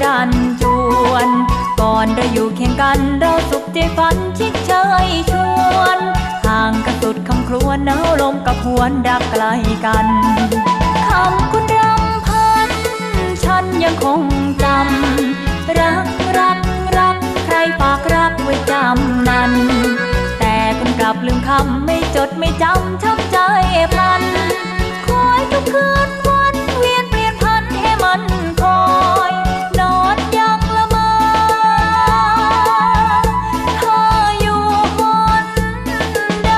ລັນຈວນ ກ່ອນໄດ້ຢູ່ຄຽງກັນ ເຮົາສຸກໃຈຝັນ ຊິເຊີຍຊວນ ຫ່າງກັນສຸດຄຳຄລວນ ເອົາລົມກັບຫວນ ຮັກໃກ້ກັນ ຄຳຄຸນຣຳພັນ ສັນຍັງຄົງຈຳ ລັກ ລັກ ລັກ ໃຜຝາກລັກໄວ້ຈຳນັ້ນ ແຕ່ຄົນກັບລືມຄຳ ໄມ່ຈົດໄມ່ຈຳ ທຳໃຈພັນ ຄອຍທຸກຄືນວັນ ວຽນປ່ຽນພັນໃຫ້ມັນຄອຍ ນອນຍັງລະເມີ ຖ້າຢູ່ບ່ອນໃດ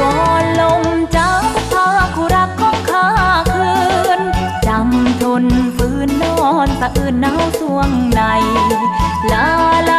ວອນລົມເຈົ້າພາຄູ່ລັກຂອງຂ້າຄືນ ຈຳທົນຟື້ນນອນສະອື່ນໜາວຊ່ວງໃນ ລາ ລາ